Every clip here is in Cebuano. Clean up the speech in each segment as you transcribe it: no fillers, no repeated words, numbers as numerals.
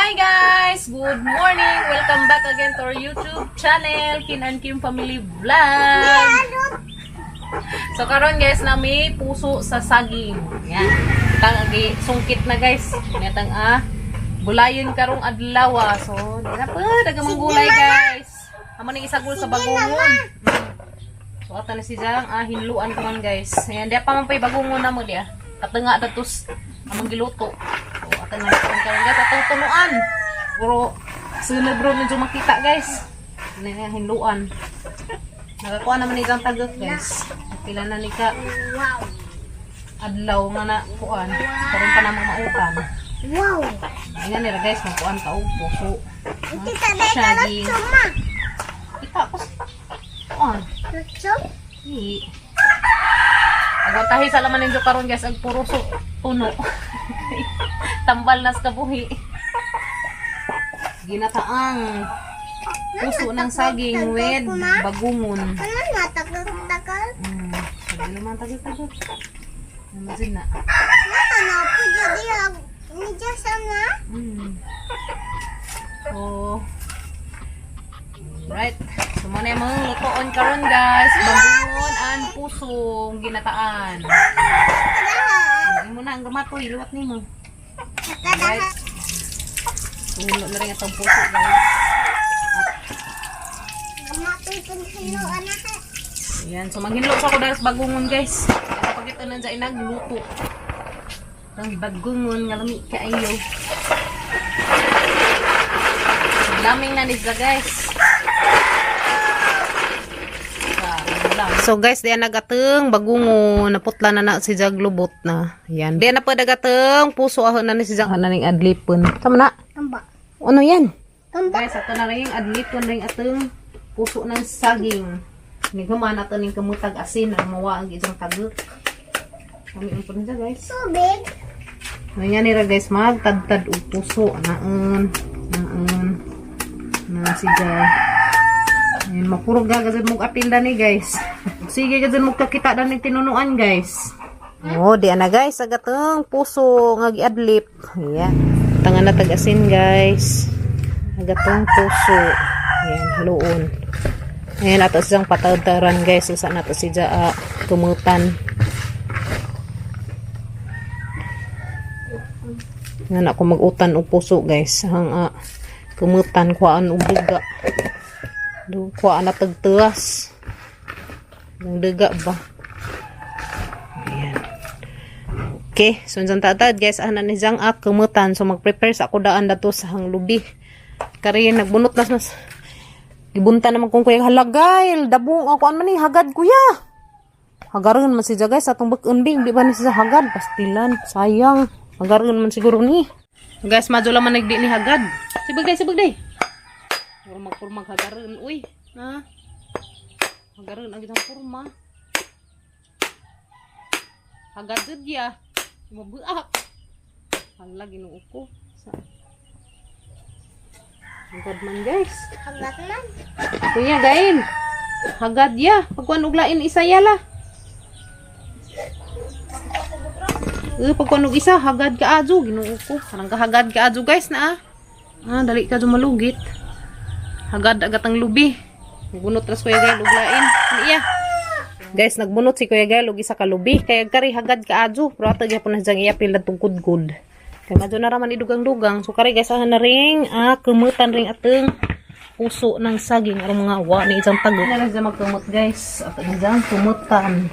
Hi guys! Good morning! Welcome back again to our YouTube channel, Kin and Kim Family Vlog! So karon guys, na may puso sa saging. Yan. Tang agi sungkit na guys. Netang gulayon karong adlaw ah. So, di na pa daga gulay guys. Amo ning isagol sa bagungon. So ato na si Jang hinluan karon guys. Ayan, di pa man pay bagungon na mo di ah. Katunga datos among giluto. So ato na karon karon guys, atong tunuan. Pero sunod bro medyo makita guys. Ano na hinluan. Nakakuha naman ni Jang tagok guys. Pila na ni ka Wow. adlaw nga na kuan. Karon pa namang mautan. Wow. Ayan nila guys, magkuan ka og puso. Kita dahil Saging. ma. Kita ko kuan. Lutso? Hi. Agwatahi sa laman ninyo karon guys, ag puro so tuno. Tambal nas kabuhi. Ginataang puso ng saging with bagungon. Ano na? Tagal-tagal? Sabi naman tagal-tagal. Naman din na. Ano na? Pwede di Medyo sama. So, right. So, muna yung mga lutoon karon guys. Bagungon ang pusong ginataan. Mo na ang gamatoy, luwat nimo. Right. Tulo na rin itong puso guys. Gamatoy pag hilo, anak. Ayan, so maghinlo sa ako dahil sa bagungon guys. Kapag ito nandiyan ay nagluto. Ang bagungon nga lami kaayo. Daming na nila guys. So guys, diyan nagateng bagungon naputla na na si Jag lubot na. Ayan. Diyan na pa nagateng puso ahon na ni si Jag na ning adlipon. Tama na. Kamba. Ano yan? Kamba. Guys, ato na rin adlipon ring ateng puso ng saging. Niguman ato ning kamutag asin ang mawa ang isang tagok. Kami ang niya guys. Tubig. Ano nga nila guys, magtadtad og puso. Naon, naon, na siya. Ayun, mapuro gagazin mong apil ni guys. Sige gazin mo kakita dani tinunuan guys. Oh, di ana guys, agatong puso nga giadlip. Ayan. Tanga na tag asin guys. Agatong puso. Ayan, haluon. Ayan, ato siyang patadtaran guys. Usa na to siya tumutan. Nga na ako mag-utan og puso guys. Hang kumutan kuhaan og duga. Do kuhaan na tagtuas. Ang duga ba? Ayan. Okay, so dyan tatad guys, ana ni Zang kumutan. So mag-prepare sa ako daan dato sa hang lubi. Kari nagbunot nas mas. Gibunta naman kung kuya halagay, dabong ako an man ni hagad kuya. Hagaron man siya guys atong bak-un di ba ni siya hagad pastilan, sayang. Hagaron man siguro ni. Guys, madyo lang man nagdi ni hagad. Sibag day, sibag day. Purmag purmag hagaron, uy. Ha? Hagaron ang isang purma. Hagad jud ya. Mabuak. Hala Ginoo ko. Sa Hagad man guys. Kagat man. Kuya gain. Hagad ya. Pagkuan og lain isa ya la. Pagkuan og isa hagad ka adyo Ginoo ko. Parang kahagad ka adyo guys na ah. Ah, dali ka malugit. Hagad agat ang lubi. Nagbunot ras Kuya Gail og lain. Ano iya? Guys, nagbunot si Kuya Gail og isa ka lubi. Kaya kari hagad ka adyo. Pero ato gyapon na siyang iyapil na tungkod-gud. Kaya madyo na raman idugang-dugang. So kari guys, ahan na ring kumutan ring ateng puso ng saging aron mga wa ni isang tago. Ano na siya magkumot guys. Ato na siyang kumutan.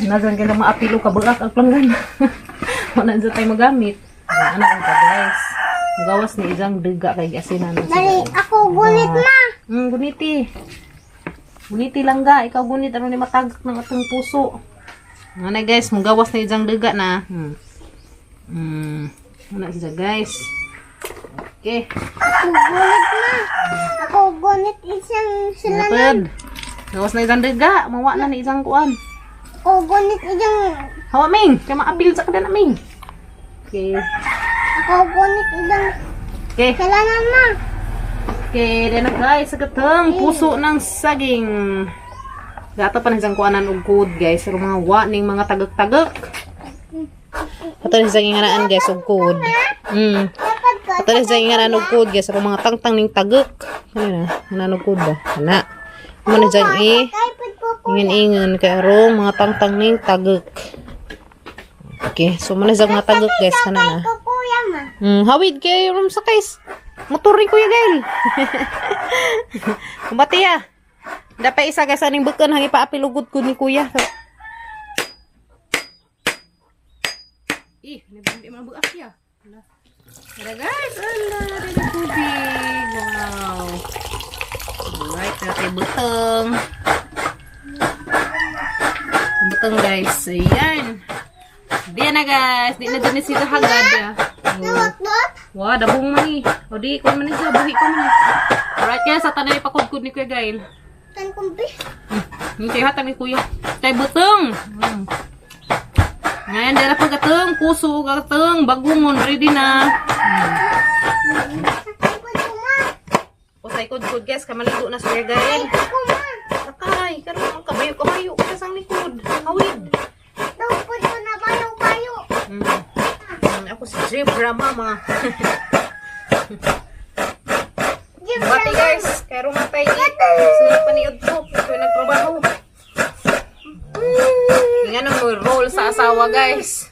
Nazan ka na maapilo ka buak ang planggan. Wala na tayo magamit. Ano ang ka guys. Gawas ni isang duga kay asinan. Dali, ako gunit ma. Guniti. Guniti lang ga. Ikaw gunit. Ano ni matagak ng atong puso. Ano na guys, mugawas na isang duga na. Ano siya guys. Okay. Ako gunit ma. Ako gunit isang sila. Napad. Gawas na isang duga. Mawa na ni isang kuan. Ako gunit isang. Hawa Ming. Kaya maapil sa kada na Ming. Okay. Ako gunit isang Okay. kailangan ma. Okay, then na guys, sa katang puso ng saging. Gato pa na isang kuanan og code guys. Pero mga wa ning mga tagak-tagak. Ato ni sa ngaraan guys og code. Dapat ko. Ato ni sa ngaraan og code guys, ako mga tangtang ning tagok. Ano na? Ngaraan og code ba? Ana. Mo na dyan eh. Kay pud ko. Ingon-ingon kay arong mga tangtang ning tagok. Okay, so mo na sa mga tagok guys kana na. Ko kuya ma. Hawid kay room sa guys. Motor ni Kuya Gail. Kumbati ya. Dapat isa guys aning bukan hangi paapilugod ko ni Kuya. Ih, hindi man buak ya. Tara guys, ala, dito tubig. Wow. Alright, natin butong. Butong guys. Ayan. Di na guys, di na dyan sila hagad. Ya. Oh. Dot. Wah, dabong man eh. O di, kuan man siya, buhi ko man eh. Alright guys, sa tanan ipakudkod ni Kuya Gail. Tan kumbi. Hindi kayo hatang ni Kuya. Tay butong! Ngayon, dala pa gatong, puso, gatong, bagungon, ready na. Sakay pud ko ma. O sa ikod-kod guys, kamaligo na si Kuya Gail. Ko ma. Sakay, karon ang kabayo, kabayo, kasi ang likod. Hawid. Daw pud ko na bayo bayo. Ako si Zebra Mama. Jibra. Bati guys, kaya rumatay. Sunod paniod ko, ito nagtrabaho. Nga nang mo roll sa asawa guys.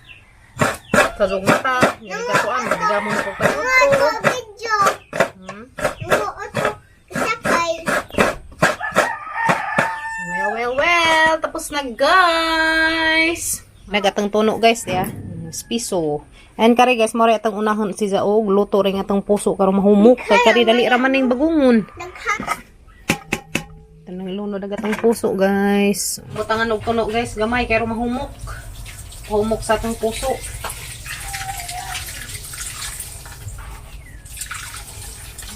Sa mata, hindi ka tuan, mabigamon ko kayo Nga to. to video. Nga to sakay. Well, well, well, tapos na guys. Nagatang tuno guys, ya. Piso. And kari guys, more atang unahon si Zaog, luto rin atang puso karon mahumok kay kari dali ra man ning bagungon. Nagha. Tanang lunod agatang puso, guys. Butangan og tuno, guys, gamay kay mahumok. Humok sa atong puso.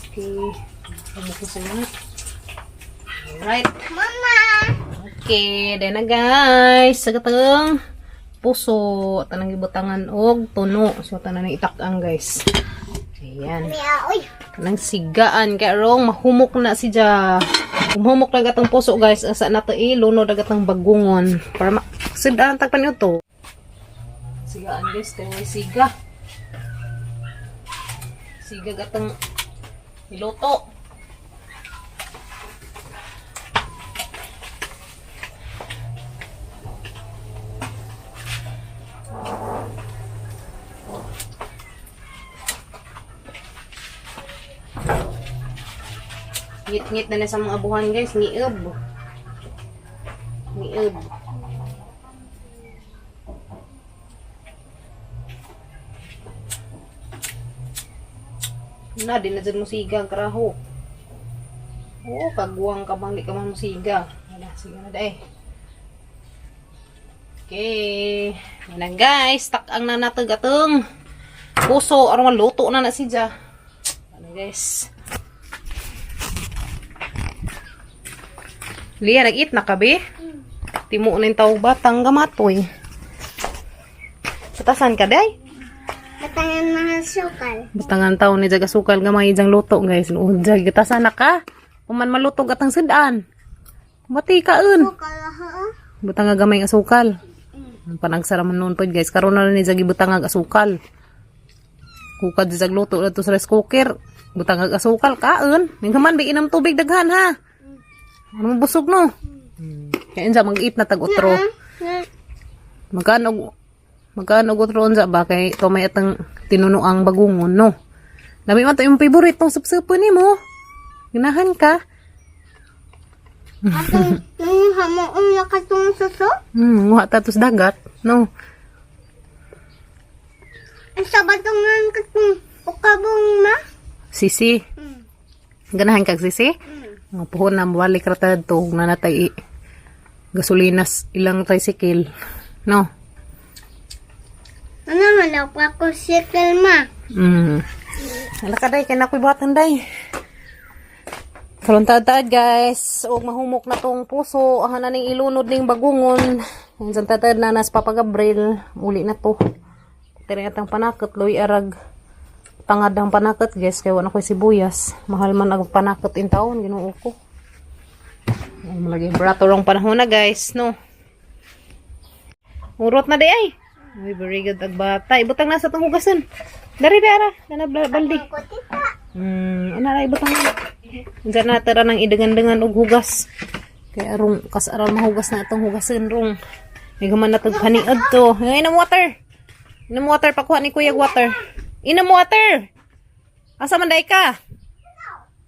Okay. Humok na sa mga. Alright. Mama. Okay, then na guys, sa gatang puso, tanang gibutangan og tuno. So tanan itak-ang guys. Ayan. Miya oy. Kanang sigaan kay rong mahumok na si Ja. Humok na gatang puso guys, asa na to lunod na gatang bagungon para ma sidaan tag panyo to. Sigaan guys, kay may siga. Siga gatang niluto. Ngit-ngit na na sa mga abuhan guys, ngiob. Ngiob. Na, di na dyan mo siga ang karaho. Oo, kagwang ka bang di ka man mo siga. Wala, siga na dae. Okay. Yan na guys, takang na natag atong puso. Aron maluto na na si Ja. Ano guys. Lia, nag-eat na ka, be? Timo na yung tawag batang gamatoy. Batasan ka, day? Batangan mga sukal. Batangan tao ni Jaga sukal gamay jang luto, guys. Nood, jag, gatasan na ka. Kuman malutog atang sudan. Mati ka, un. Sukal ha. Butang nga gamay ang asukal. Panagsara man noon po, guys. Karon na ni Jag ibutang nga asukal. Kukad jag luto na to sa rice cooker. Butang nga asukal, kaon. Ning man, bi inam tubig daghan, ha? Ano mo busog, no? Kaya insa mag-eat na tag otro. Magkano og otro unsa ba kay to may atang tinunoang bagungon no. Lami man to imong favorite tong supsupon nimo. Ganahan ka. Atong nung hamo ang nakatong suso. Nguha ta tos dagat, no. Ang sa batungan katong ukabong ma. Sisi. Ganahan kag sisi? Nga puhon na mobalik ra ta dadto ug nanatay gasolinas ilang tricycle. No. Ano man ako ako sikil ma. Ala ka day kay nakoy buhatan day. Karon taad guys, og mahumok na tong puso, aha na ning ilunod ning bagungon. Minsan tatad na nas Papa Gabriel, uli na to. Tira atang panakot, loy arag. Tangad ang panakot guys, kay wala ko'y sibuyas. Mahal man ang panakot in taon, Ginoo ko. Ay, malagi brato rong panahon na guys, no. Urot na di ay. Uy, very good agbata. Ibutang na sa tong hugasan. Dari dara, dana baldi. Ako tita. Ana ra ibutang na. Unsa na tara nang idangan-dangan og hugas. Kay arong kas aral mahugas na itong hugasan rong. May guman na tag paniod to. Ay, inom water. Inom water, pakuha ni Kuya water. Inom water. Asa man day ka?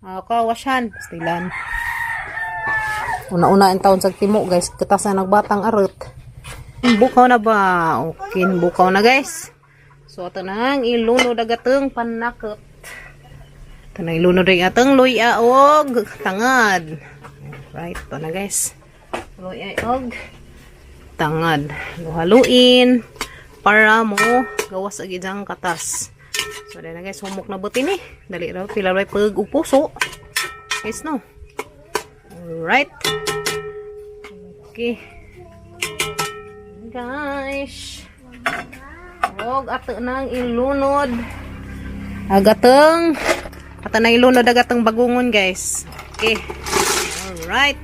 Ako, washan. Pastilan. Una-una ang taon sa timo, guys. Katasan nagbatang arot. Bukaw na ba? Okay, bukaw na, guys. So, ito na ang ilunod agateng panakot. Ito na ilunod rin atong luya og tangad. Right, ito na, guys. Luya og tangad. Haluin para mo gawas ag idang katas. So, dahil na, guys, humok na buti ni. Dali raw, pila ray pag upuso. Guys, no? Alright. Okay. Guys. Og ato nang ilunod. Agateng ato nang ilunod agateng bagungon, guys. Okay. Alright.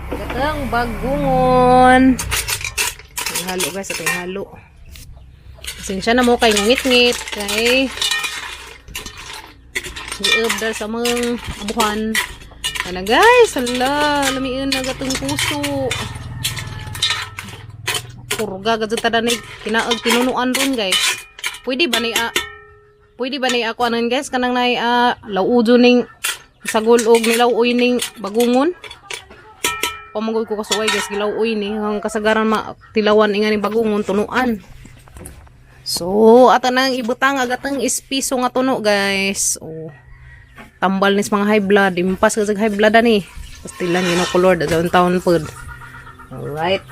Agateng bagungon. Atong halo, guys, atong halo. Pasensya na mo kay ngit-ngit kay giubdar sa mga abuhan. Ano, guys, hala, lamiin na gatong puso. Purga gud ta ni kinaog tinunuan ron, guys. Pwede ba ni ako anon, guys, kanang nay laujo ning sagol og nilaw-oy ning bagungon? Pamugod ko kasuway, guys, gilaw-oy ni ang kasagaran ma tilawan inga ni bagungon tunuan. So, ato nang ibutang agatang ispiso nga tuno, guys. Oh. Tambal nis mga high blood, impas ka sa high blood ani. Pastilan yun ang color da taon pod. Alright.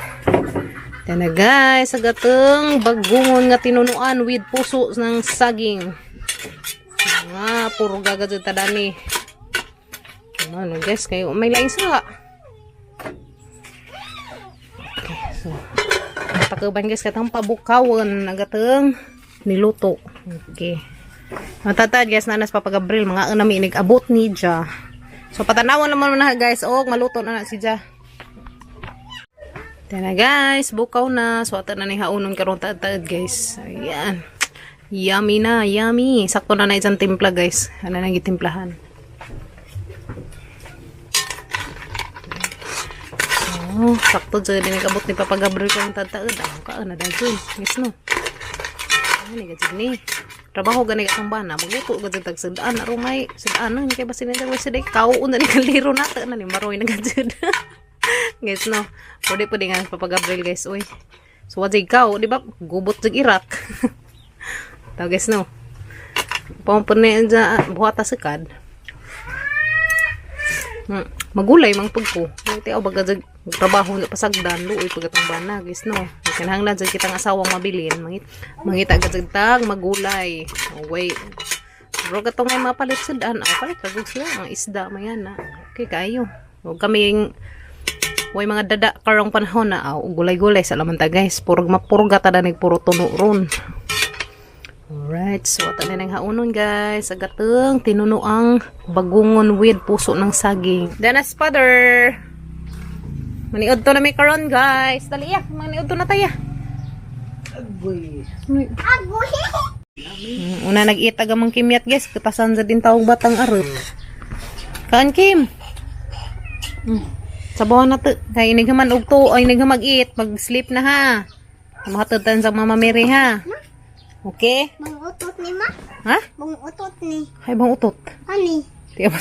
Yan na, guys, agateng bagungon nga tinunuan with puso ng saging. Nga, puro gagad sa tadani. Ano, guys, kayo may laing sa. Okay, so pagkaban, guys, katang pabukawan agateng niluto. Okay. Matatad, guys, nanas Papa Gabriel, mga nami abot ni Ja. So patanawan naman na, guys, og maluto na na si Ja. Tara, guys, bukaw na. So ato na ni haunon karon taad, guys. Ayan. Yummy na, yummy. Sakto na na isang timpla, guys. Ano nang gitimplahan. Oh, sakto dyan. Din abot ni Papa Gabriel karon taad-taad. Ang kaan na dahil. Yes, no. Ano ni gajud ni? Trabaho gani ka bana, magluto gajud tag sudaan aron may sudaan ni kay basin nila way suday kaon na ni kaliro na ta na ni maroy na gajud. Guys, no. Pwede pwede nga Papa Gabriel, guys, oy. So wa jay kaw, di ba? Gubot jag Iraq. Taw, guys, no. Pampun na dyan, buhata sa kad. Magulay mang pagko. Ti aw baga jag trabaho na pasagdan luoy pag atong bana, guys, no. Kinahanglan jud kitang asawang mabilin mangita gajud tag magulay. Oh, wait. Bro katong may mapalit sudan, aw palit ra sila ang isda mayan na. Okay kayo. Huwag kaming way mga dada karong panahon na aw gulay-gulay sa laman ta, guys. Purog mapurga ta danig puro tuno ron. Alright, so ato na nang haunon, guys. Agateng tinunuang bagungon with puso ng saging. Danas father. Maniud to na may karon, guys. Dali ya, maniud to na taya. Agoy. Una nag-eat aga mang kimyat, guys. Katasan sa din tawag batang arot. Kaan Kim. Sabawan na to. Kay inighaman og to, ay inighamag eat, mag-sleep na ha. Mahatod sa Mama Mary ha. Okay? Bang utot ni ma. Ha? Bang utot ni. Ay bang utot? Ani. Di ba?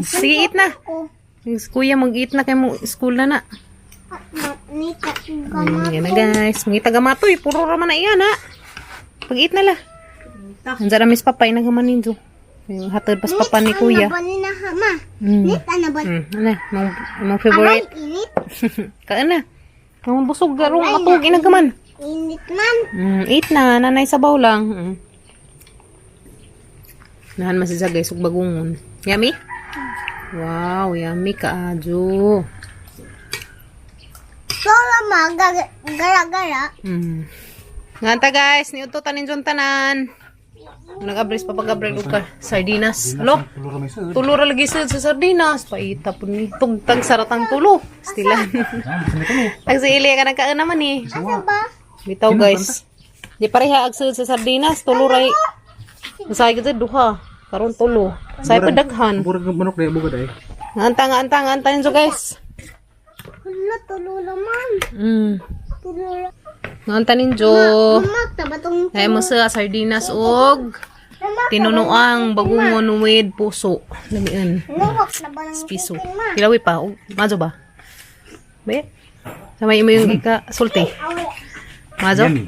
Sige, eat na. Ko. Kuya, mag-eat na kay mo school na na. At ni ta Yan na, guys. Mga taga-matoy. Puro raman na iyan ha. Pag-eat na la. Andiyan na miss papay naghaman ninyo. Yung hatod pas papa ni kuya. Ano ba ni na ma? Mm. Nit ano ba? Ano? Mong favorite. Aray, init. Kaan na. Ang busog garong matug inagaman. Init man. Eat na. Nanay sabaw lang. Nahan man siya, guys, ug bagungon. Yummy? Wow, yummy kaadyo. Solo ma gara-gara. Nganta, guys, niudto tanin dyan tanan. Nag-abris pa pag-abris ka. Sardinas. Alo? Tulo ra lagi sa sardinas. Paita po ni. Tugtag saratang tulo. Stilan. Tag si Ilya ka nagkaan naman eh. Asa ba? Bitaw, guys. Di pareha ag sud sa sardinas, tulo ray. Usay gid duha. Karon tulo. Say pa daghan. Murag ng manok na bugod ay. Anta nga anta nga anta ninyo, guys. Hala, tulo naman. Tulo. Nga anta ninyo. Mama, tabatong Ay mo sa sardinas og tinunuang bagungon with puso. Lamian. Nuwak na ba ng Piso. chicken, ma? Kilawi pa. Og mazo ba? Be? Sa may imo yung ika sulti. Awi. Mazo? Yummy.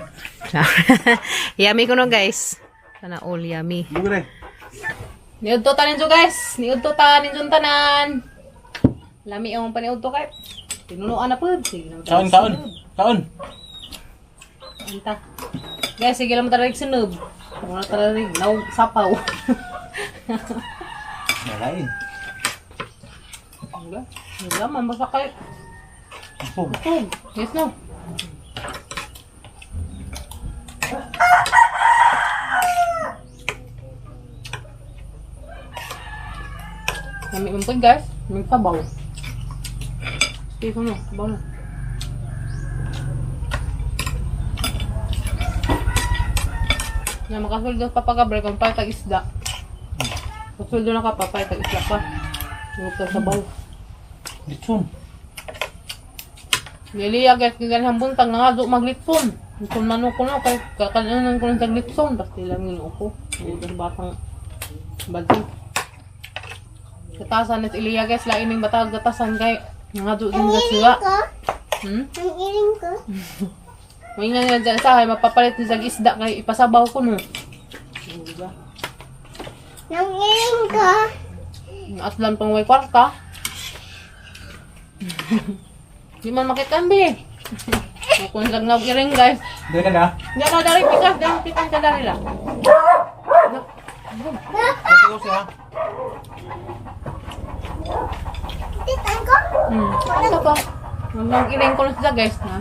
Yummy ko no, guys. Sana all yummy. Bugod ay. Niudto ta ninyo, guys. Niudto ta ninyo tanan. Lami ang paniudto kay. Tinunuan na pud. Sige na. Kaon, kaon. Kaon. Anta. Guys, sige lang talaga sunob. Wala talaga naog sapaw. Nalain. Wala. Wala man basta kay. Busog. Tug. Yes no. Lami man pud, guys. May sabaw. Sige ko no, sabaw na. Na makasuldo pa pagka kung paytag isda. Kasuldo na ka pa paytag isda pa. Huwag ka sabaw. Litson. Niliya guys, kaya ganang buntag na nga do maglitson. Kung manok ko no, kay kakanunan ko ng taglitson. Basta lang yun ako. Huwag batang badi. Gatasan ni Ilya guys, lain yung batag gatasan kay nga do din Ang iring sila. ko. Hmm? Ang iring ko. May nga nga dyan sa akin, mapapalit ni sa isda kay ipasabaw ko no. Diba? Ang iring ko. Atlan pang way kwarta. Di man makikambi. Kung lang iring, guys. Dali ka na. Diyan ka dari pikas, diyan pikas ka dari lah. Ito siya. Titan ko. Ano pa? Nang iring ko na sila, guys, na.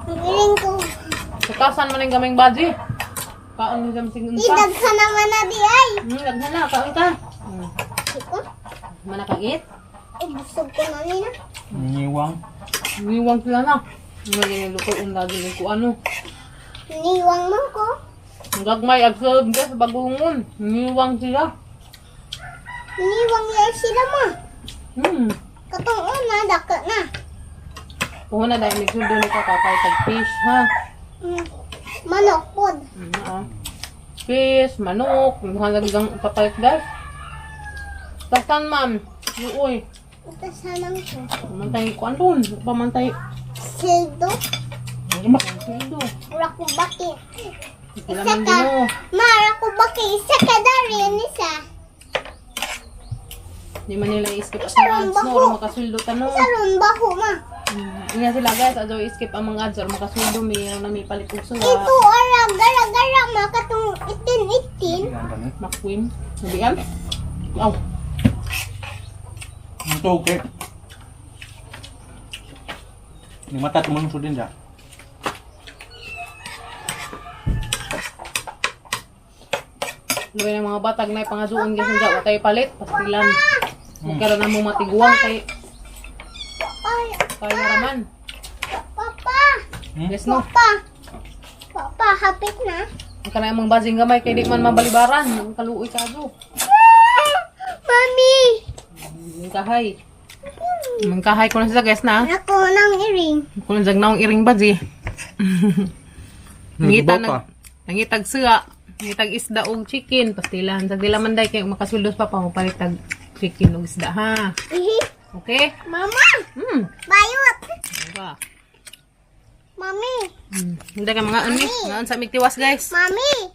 Ang iring ko. Katasan man ang gaming baji. Kaon ni jam sing unsa. Idaghan naman na di ay. Laghan na kaon ta. Iko. Manakagit. Eh, busog ko na nina. Niwang. Niwang sila na. Lagi niluto ang lagi ni ko ano. Niwang man ko. Ang gagmay ag serve guys bagungon. Niwang sila. Niwang yan sila ma. Katong una, daka na. Puhon na dahil nagsuldo ni kakakay tag fish ha. Manok pod. Ah. Fish, manok, mga lagi kang papalit, guys. Tasan ma'am. Uy. Utasanan ko. Pamantay ko andun. Pamantay. Sildo. Sildo. Wala ko baki. Wala Isa man ka. din oh. Mara ko baki. Isa ka dari isa. Di man nila i-skip ang Isa ron ads ba no, ho? or makasuldo ta no. Isa ron baho ma. Nga sila guys, adyo i-skip ang mga ads or makasuldo may na may palit og suwa. Ito ara gara gara ma katong itin itin. McQueen. Sabihan? Aw, Ito okay. Ni mata tumulong din da. luwi ng mga batag na pangaduon guys nga wa tayo palit pastilan. Magkaroon na mo matiguang kay Ay, kaya raman. papa. Yes no. Papa. Papa, hapit na. Ang kanang mga basing gamay kay di man mabalibaran, ang kaluoy kayo. Mami. Mangkahay. Mangkahay ko na sila guys na. Ako nang iring. Kung jag naong iring baji. Nangita Nagbaw pa. nag nangitag suya, nangitag isda og chicken pastilan. Sa dila man day kay makasuldos pa pa mo palit tag chicken og isda ha. Ihi. Okay? Mama, bayot. Diba? Mami, Hindi ka mga ano, mga sa migtiwas guys. mami.